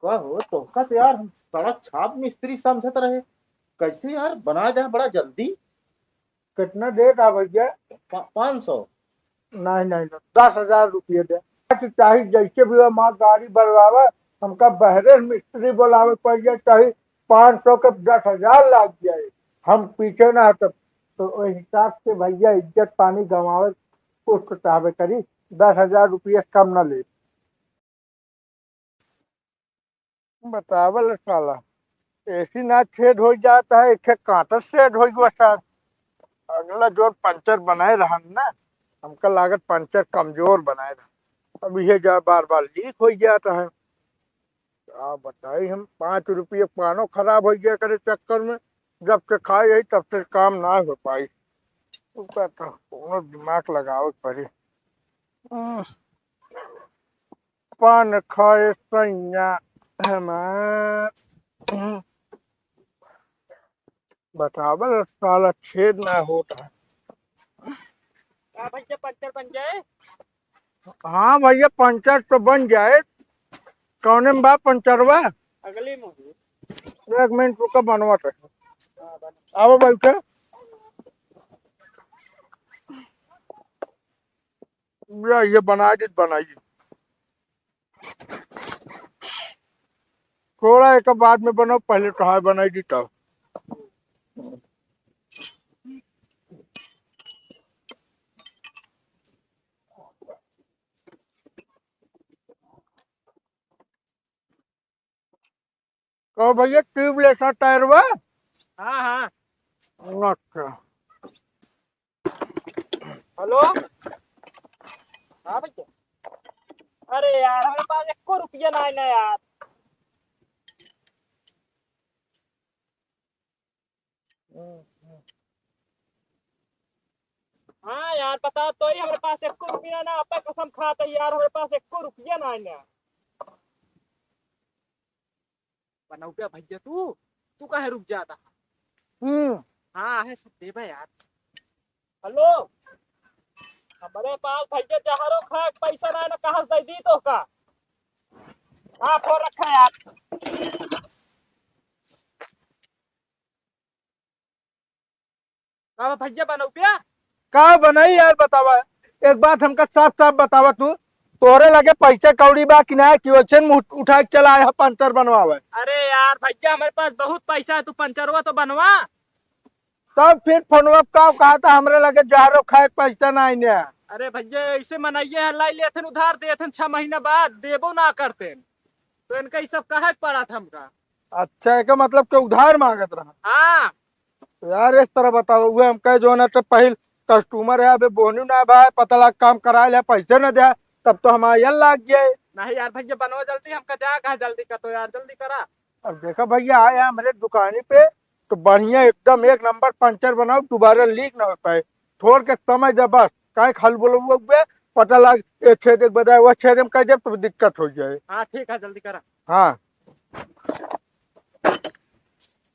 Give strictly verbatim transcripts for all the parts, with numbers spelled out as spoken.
वाह हो, तोहका तो यार हम सड़क छाप मिस्त्री समझत रहे, कैसे यार बना दे बड़ा जल्दी। कितना देत हा भैया? पा-, पाँच सौ। नहीं, नहीं, नहीं, दस हजार रुपये दे। कि चाहे जैसे भी हो, हमार गाड़ी बनवावे, हमका बहरे से मिस्त्री बोलावे पड़ जाए, चाहे पाँच सौ के दस हजार लाग जाए, हम पीछे ना हटब। तो ओइ हिसाब से भैया इज्जत पानी गंवावे कुछ तो चाहबे करी, दस हजार रुपये से कम ना ले। बतावल साला, एसी ना छेद होइ जात है, एक ठे कांटा छेद होइ गवा सार। अगला जोन पंचर बनाए रहन ना, हमका लागत पंचर कमजोर बनाए रहन। अब इहे जा बार बार लीक होइ जात है। का बताई हम, पाँच रुपये पानो खराब होइ गया करे चक्कर में, जब से खाए यही तब से काम ना हो पाई। ऊपर तो कोनो दिमाग लगावे के पड़ी। हम्म। पान खाए सैया हमार। बतावल साला छेद ना होत है। का भैया पंचर बन जाए? हाँ भैया पंचर तो बन जाए। कौने में बा पंचरवा? अगली में हो। एक मिनट रुका बनवा तो। हाँ, बन- आओ बैठे। या, ये बनाई दी, बनाई दी। थोड़ा एक बाद में बनाओ, पहले तो हाय बनाई दी तब। कहो भैया, ट्यूबलेस है टायरवा? हाँ, हाँ। अच्छा। हेलो। हाँ भैया। अरे यार, हमरे पास एको रुपया नाहीं ना यार। हाँ यार, बता तो ही, हमरे पास एको रुपया ना, आपका कसम खात है यार, हमरे पास एको रुपया ना है ना। बनौबे भैया तू, तू काहे रुक जाता? हम्म। हाँ, है सब देबे यार। हेलो, हमरे पास भैया जहरो खाए के पैसा ना है ना, कहाँ से दे दी तो का? हाँ, फोन रखा यार। का बा भैया बनौबिया? का बनाई यार बतावा, एक बात हमका साफ साफ बतावा तू, तोहरे लगे पैसा कौड़ी बा कि ना कि वैसे मुँह उठा के चला आया पंचर बनवावे? अरे यार भैया हमरे पास बहुत पैसा है, तू पंचरवा तो बनवा। तब फिर फोनवा पे का कहा था हमरे लगे जहरो खाए के पैसा ना आइने। अरे भैया ऐसे मनइये हैं, लाई लेथन उधार देथन छह महीना बाद देबो ना करते। तो इनका ये सब कहे के पड़ा था हमका। अच्छा, एका मतलब के उधार मांगत रहा? हाँ। तो यार, इस तरह बताओ, उहे हम कहे, जो ना, तो पहिल कस्टमर है, अबे बोनी ना भाई, पता लग काम कराए ले, पैसे ना दे, तब तो हमारा ये लाग गया। नहीं यार भैया, बनवा जल्दी, हमका जा कहा जल्दी कर, तो यार जल्दी करा। अब देखा भैया, आया हमरे दुकानी पे, तो बढ़िया एकदम एक नंबर पंचर बनाओ, दोबारा लीक ना हो पाए। थोड़ के समय दे बस, काहे खाली बोलबे, पता लग, ये छेद एक बजाय, वो छेद में कह दे, तो दिक्कत हो जाए। हाँ, ठीक है, जल्दी करा। हाँ।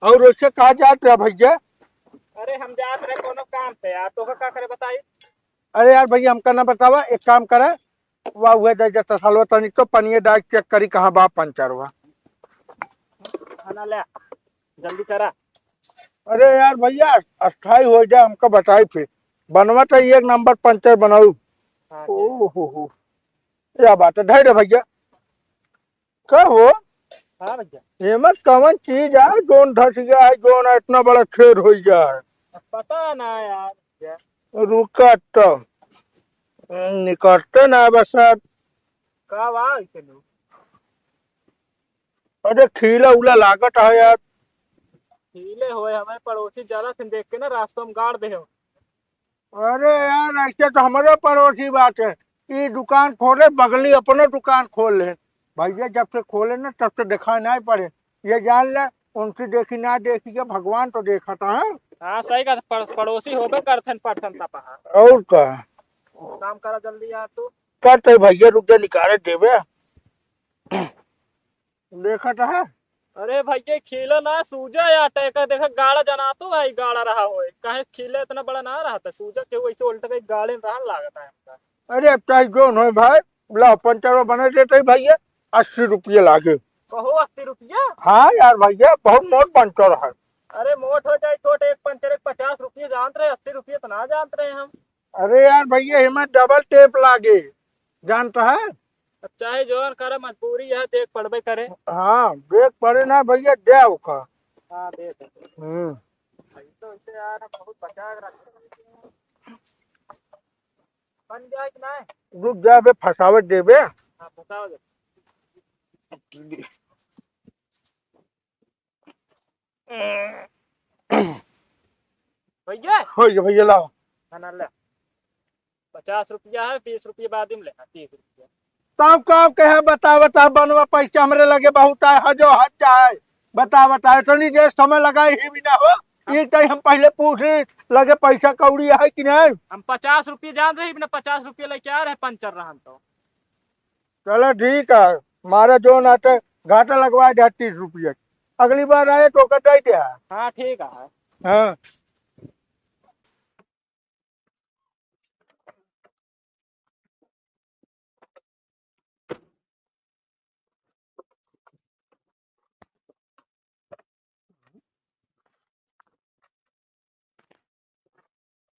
और वैसे कहाँ जात रहा भैया? अरे, हम जात रहे कोनो काम पे यार, तोहका का करे बताई? अरे यार भैया, हमका ना बतावा, एक काम करा, वाह, उहे दे दे तसलवा, तनी तो पनिया डाल चेक करी कहाँ बा पंचरवा। खाना ले, जल्दी करा। अरे यार भैया, अस्थाई हो जाए, हमका बताई फिर। बनवा तो एक नंबर पंचर बनाऊ। हाँ, ठीक। ओ हो हो, क्या बात है, धैर्य भैया। का हो? हाँ भैया। एमे कवन चीज है, जोन धस गया है, जोन इतना बड़ा छेद हो गया है? अब पता ना यार भैया। रुका तो, निकलते ना बस। का बा ऐसे लोग? अरे खीला उला लागत है यार। खीले होए, हमारे पड़ोसी जरा से देख के ना रास्ता में गाड़ दे हो। अरे यार, ऐसे तो हमारे पड़ोसी बात है, ई दुकान खोले, बगली अपने दुकान खोल ले। भैया जब से खोले ना, तब से देखा नहीं पड़े। ये जान ले, उनकी देखी ना देखी के भगवान तो देखा था, हाँ? हाँ, सही कहा, पड़-, पड़ोसी होबे करथन, पड़थन तपहा। और का? काम करा जल्दी यार तू। करते भैया, रुक जा, निकाले देबे। देखत है। अरे भैया, खीला ना सूजा या टेका, देखा गाड़ा जना तो भाई, गाड़ा रहा होए, काहे खीला इतना बड़ा ना रहा था, सूजा के वैसे उल्टा के गाड़े में रहन लागत है हमका। अरे अब चाहे जोन होए भाई, ला पंचरवा बना देते भैया, अस्सी रुपये लागे। कहो अस्सी रुपया? हाँ यार भैया, बहुत मोट पंचर है। अरे मोट हो चाहे छोट, एक पंचर एक पचास रुपये जानत रहे, अस्सी रुपये तो ना जानत रहे हम। अरे यार भैया, एमा डबल टेप लागे, जानत है? अब चाहे जौन करे, मजबूरी है, देख पड़बे करे। हाँ, देख पड़े ना भैया, दे ओका। हाँ, दे दे। हम्म। भाई तो इसे यार हम बहुत बचा के रखे हैं। बन जाए कि नहीं? रुक जा बे, फंसावे देबे। हाँ, फंसावे दे। भैया। हो गया भैया, लाओ। खाना ले। पचास रुपया है, बीस रुपया बाद में ले, हाँ, तीस रुपया। तब का कहे, बता, बता, बनवा, पैसा हमरे लगे बहुत है, हजो हज है। बता, बता, इतनी देर समय लगाई ही भी ना हो, एक टाइम हम पहले पूछ ली, लगे पैसा कौड़ी है कि नहीं? हम पचास रुपया जान रही, बिना पचास रुपया लेके आ रहे, पंचर रहन तो। चलो ठीक है, मारे जो नाटे घाटा लगवा दे तीस रुपया, अगली बार आए तो ओकर दे दे। हाँ, ठीक है। हाँ।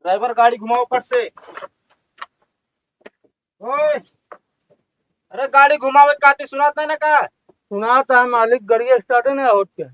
ड्राइवर, गाड़ी घुमाओ फट से। ओए, अरे गाड़ी घुमावे काती सुनात नहीं ना का? सुनात है मालिक, गाड़ी स्टार्ट नहीं होत क्या?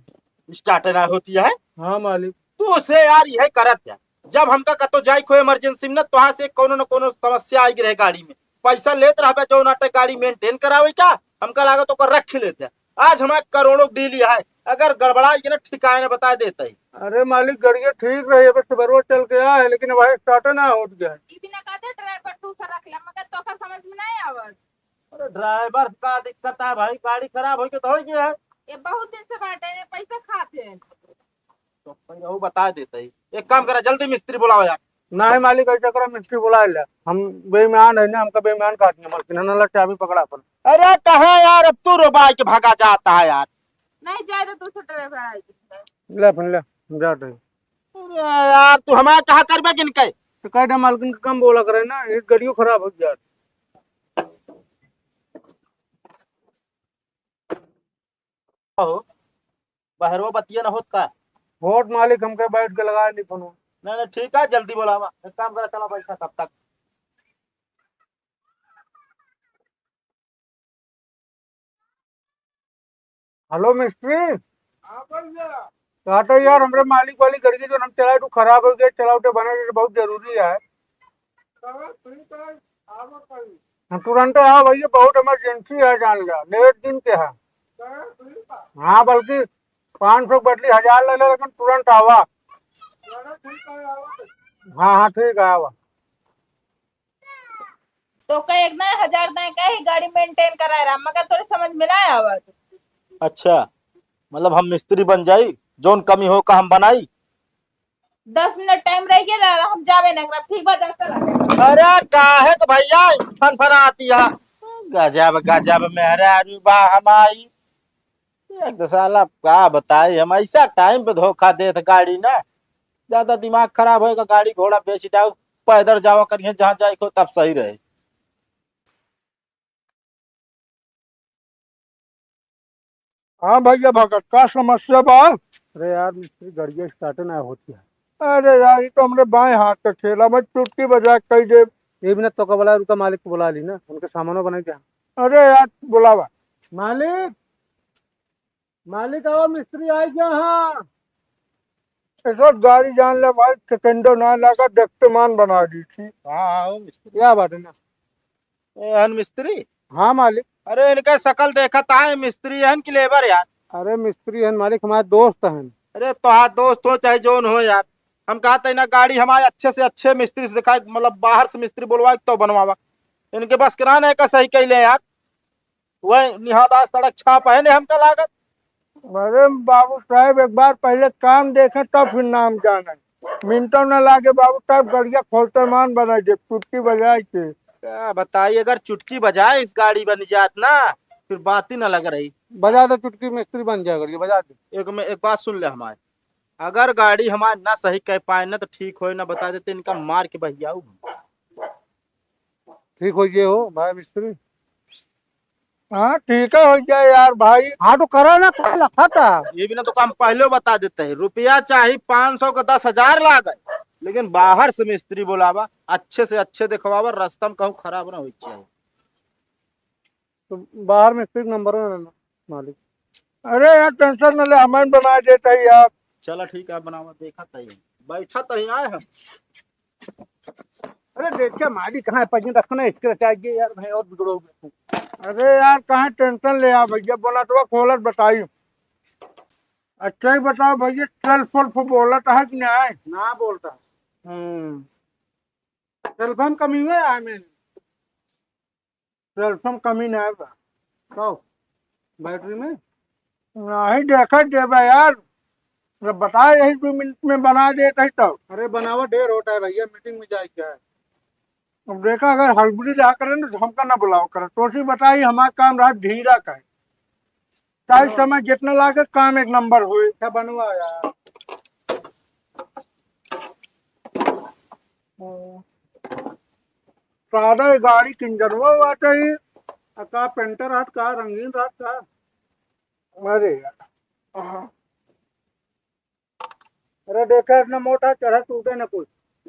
स्टार्ट ना होती है? हाँ मालिक। तू से यार यह करत है, जब हमका कतो जाए को इमरजेंसी में ना, तो वहाँ से कोनो न कोनो समस्या आई रहे गाड़ी में। पैसा लेत रहबे जो नाटे गाड़ी मेंटेन करावे का, हमका लागत ओकर रख लेते। आज हमार करोड़ों डील है, अगर गड़बड़ाई के ना ठिकाने बता देते ही। अरे मालिक, गड़िया ठीक रही है, बस सुबह चल के आए, लेकिन भाई स्टार्ट ना होत गया। ई बिना कहते ड्राइवर तू से रख ले, मगर तोकर समझ में नहीं आवत। अरे ड्राइवर का दिक्कत है भाई, गाड़ी खराब होई के तो होई गया है। ये बहुत दिन से बाटे, ये पैसा खाते हैं। तो भाई वो बता देते ही। एक काम करा, जल्दी मिस्त्री बुलाओ यार। नहीं मालिक, ऐसा करा, मिस्त्री बुला ले। हम बेईमान है ना, हमका बेईमान काटने मत, ना ला चाबी पकड़ा अपन। अरे कहाँ यार, अब तू रोबाई के भागा जाता है यार। नहीं जाए तो दूसरा ड्राइवर आए। ले अपन ले, हम जाते हैं। अरे यार, तू हमारा कहाँ करबे किनके? तो कह दे मालकिन के कम बोला करे ना, एक गाड़ियों खराब हो जाए। हो, बहरवा बतिया न होत का? होत मालिक, हमके बैठ के लगा ली फोन। नहीं, नहीं, ठीक है, जल्दी बोलावा। एक काम करा, चला बैठा तब तक। हेलो मिस्त्री। हाँ भैया। कहता यार, हमरे मालिक वाली गाड़ी के जो हम चलाए तो खराब हो गया, चलाओ तो बना दे, बहुत जरूरी है। चलो ठीक है, आवा कहीं। हम तुरंत आओ भैया, बहुत इमरजेंसी है, जान ला, लेट दिन के है। चलो ठीक है। हाँ, बल्कि पाँच सौ बदली हजार ले ले, लेकिन तुरंत आवा। चलो ठीक है, आवा। हाँ, हाँ, ठीक है, आवा। तो कहे एक ना हजार दाएं कहे गाड़ी मेंटेन कराए रहा, मगर तोरे समझ में ना आवत। अच्छा, मतलब हम मिस्त्री बन जाई, जौन कमी हो का हम बनाई? दस मिनट टाइम रह गया, हम जावे ना करब। ठीक बा, जा चला। अरे काहे के भैया फनफनाती है? गजब, गजब मेहरारू बा हमारी। एक तो साला का बताई, हम ऐसा टाइम पे धोखा देत गाड़ी ना, ज्यादा दिमाग खराब होएगा, गाड़ी घोड़ा बेच जाओ, पैदल जावा करिए, जहाँ जाए को तब सही रहे। हाँ भैया भगत, का समस्या बा? अरे यार मिस्त्री, गाड़िया स्टार्ट ना होती है। अरे यार, ये तो हमरे बाएं हाथ का खेला, मैं चुटकी बजा के कह दे। ये बिना तो का बोला, रुका, मालिक को बुला ली ना, उनके सामानों बनाई क्या? अरे यार, बुलावा। मालिक, मालिक आओ, मिस्त्री आई गया। हाँ, ऐसा गाड़ी जान ले भाई, सेकंडो ना लगा, डकटेमान बना दी थी। हाँ, आओ मिस्त्री। क्या बात है ना? ए, हन मिस्त्री? हाँ मालिक। अरे इनका शकल देखत है, मिस्त्री हन कि लेबर यार? अरे मिस्त्री हन मालिक, हमारे दोस्त हन। अरे तोहार दोस्त हो चाहे जौन हो यार, हम कहते हैं ना गाड़ी हमारे अच्छे से अच्छे मिस्त्री से दिखाए, मतलब बाहर से मिस्त्री बोलवाए तो बनवावा। इनके बस के ना का सही कैले यार, वह निहादा सड़क छाप है ने हमका लागत। अरे बाबू साहब, एक बार पहले काम देखे तब फिर नाम जाने। मिनटों न लागे बाबू साहब, गड़िया खोलते मान बनाई दे, चुटकी बजाए के। क्या बताई, अगर चुटकी बजाए इस गाड़ी बन जात ना, फिर बात ही ना लग रही। बजा दे चुटकी, मिस्त्री बन जाए गड़िया, बजा दे। एक में एक बात सुन ले हमारे, अगर गाड़ी हमारे ना सही कह पाए ना तो ठीक होए ना, बता देते इनका मार के बहियाऊ। ठीक हो गए हो भाई मिस्त्री। हाँ, ठीक है, हो जाए यार भाई। हाँ, तो करा ना, का लफा था? ये भी ना तो काम पहले बता देते हैं, रुपया चाही पाँच सौ का दस हजार लागे, लेकिन बाहर से मिस्त्री बोलावा, अच्छे से अच्छे देखवावा, रास्ता में कहूँ खराब ना होई चाहिए। तो बाहर मिस्त्री का नंबर है ना, मालिक? अरे यार, टेंशन न ले, हमें बना देता है यार। चला ठीक है, बनावा, देखा तही, बैठा तही आए हम। अरे देखिए, मालिक कहाँ है, पैसे रखना, इसके चाहिए यार भाई, और बिगड़ोगे। अरे यार, कहाँ टेंशन ले आ भैया, बोला तो खोलत बताई। अच्छा ही बताओ भैया, ट्वेल्व फोल्फ बोलत है कि नहीं? ना बोलता। हम्म। ट्वेल्व में कमी हुआ है, आई मीन। ट्वेल्व में कमी ना है बा। कहो, बैटरी में? नहीं, देखा देबे यार, जब बताए यही दो मिनट में बना देता है तो। अरे बनावा, ढेर होता है भैया, मीटिंग में जाए क्या है? अब देखा, अगर हड़बड़ी रहा करे ना तो हमका ना बुलाओ करे, तो सी बताई, हमारा काम रहा धीरा का है। चाहे हाँ। समय जितना लागे, काम एक नंबर होए। अच्छा बनवा यार। सादा गाड़ी किंजरवा बाटे ही। आ का पेंटर हाथ का रंगीन रात का? अरे यार। हाँ। अरे देखा, इतना मोटा चढ़ा टूटे ना कुछ।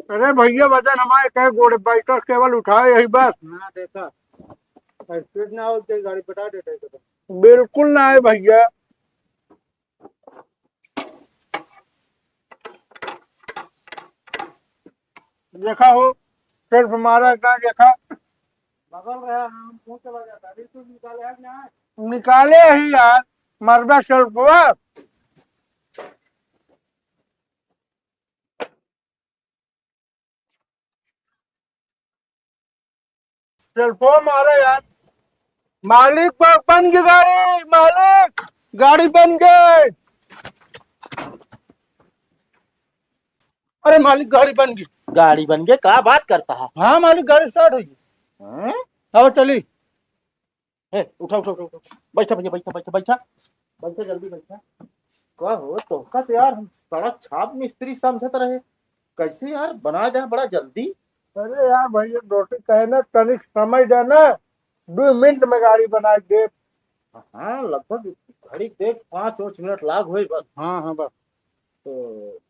अरे भैया, वजन हमारे कई गोड़े, बाइकर केवल उठाए यही बस। हाँ देखा, स्पीड ना हो तो गाड़ी पटा देते हैं। बिल्कुल ना है भैया। देखा हो, सेल्फ मारा इतना देखा। बगल रहा, हम मुंह चला जाता, बिल्कुल निकाले है कि नहीं? निकाले ही यार, मरबा सेल्फ हुआ। सेल्फो मारे यार। मालिक, ब-, बन गई गाड़ी, मालिक, गाड़ी बन गई। अरे मालिक, गाड़ी बन गई। गाड़ी बन गई? का बात करता है? हाँ मालिक, गाड़ी स्टार्ट हुई। हाँ? आओ चली। ए, उठा, उठा, उठा, उठा। बैठा भैया, बैठा, बैठा, बैठा। बैठा, जल्दी बैठा। का हो, तोहका तो यार हम सड़क छाप मिस्त्री समझत रहे। कैसे यार बना दे बड़ा जल्दी? अरे यार भैया, दोस्ती कहे ना, तनिक समय दे ना, दो मिनट में गाड़ी बना दे। हाँ, लगभग घड़ी देख, पाँच ओछ मिनट लाग होई बस। हाँ, हाँ, बस। तो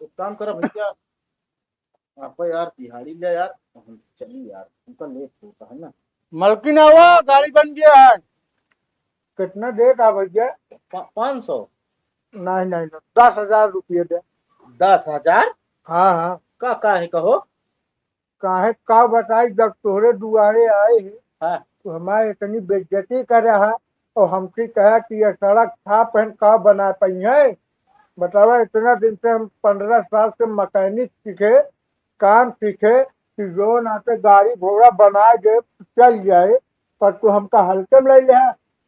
एक काम करा भैया, आपा यार दिहाड़ी ले यार, हम चली यार, हमका लेट होता है ना। मलकिन आवा, गाड़ी बन गया है। कितना देत है भैया? पा-, पाँच सौ। नहीं, नहीं, नहीं, दस हजार रुपये दे। दस हजार? हाँ, हाँ। का, का है कहो? काहे का बताई, जब तोहरे दुआरे आए हैं, हाँ। तो हमारे इतनी बेइज्जती करे है, और हमसे कहा कि ये सड़क छाप है, का बना पाई है? बतावा, इतना दिन से हम पन्द्रह साल से मैकेनिक सीखे, काम सीखे कि जो ना तो गाड़ी घोड़ा बना दे, चल जाए, पर तू हमका हल्के में ले ले।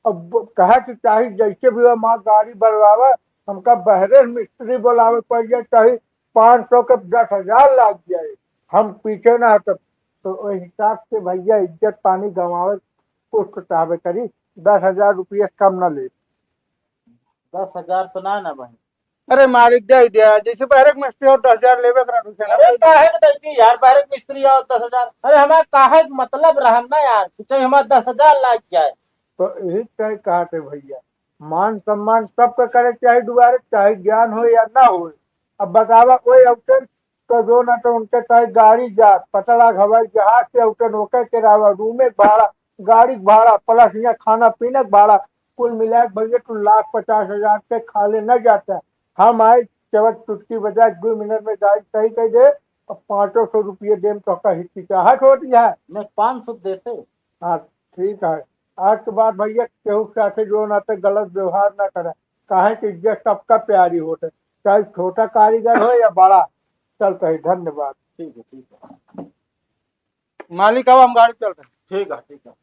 अब कहा कि चाहे जैसे भी हो, हमार गाड़ी बनवावा, हमका बहरे मिस्त्री बोलावे पड़ जाए, चाहे पाँच सौ के दस हजार लाग जाए, हम पीछे ना हटब। तो ओहि हिसाब से भैया इज्जत पानी गंवावे कुछ तो चाहबे करी, दस हजार रुपया कम ना ले। दस हजार तो ना ना भाई। अरे मालिक दे दिया, जैसे बहरे के मिस्त्री और दस हजार लेबे करा, वैसे ना अरे दे। काहे के दे दी यार, बहरे के मिस्त्री और दस हजार? अरे हमारा काहे के मतलब रहा ना यार, कि चाहे हमारा दस हजार लाग जाए। तो यही तय कहा थे भैया, मान सम्मान सबके करे, चाहे दुआरे, चाहे ज्ञान हो या ना हो। अब बतावा, कोई अवसर तो जो ना तो उनके चाहे गाड़ी जा, पटला हवाई जहाज से अवसर, ओके किराया, रूम के भाड़ा, गाड़ी के भाड़ा, प्लस यहाँ खाना पीने के भाड़ा, कुल मिला के भैया तू लाख पचास हजार के खाले न जाता। हम आए, केवल चुटकी बजा के दो मिनट में गाड़ी सही कर दे, और पाँचों सौ रुपये देम तो का हिचकिचाहट होती है। नहीं, पाँच सौ देते। हाँ, ठीक है। आज के बाद भैया केहू के साथे जो ना तो गलत व्यवहार ना करे, काहे कि इज्जत सबका प्यारी होत है, चाहे छोटा कारीगर हो या बड़ा। चल कही, धन्यवाद। ठीक है, ठीक है। मालिक, अब हम गाड़ी चलते हैं। ठीक है, ठीक है।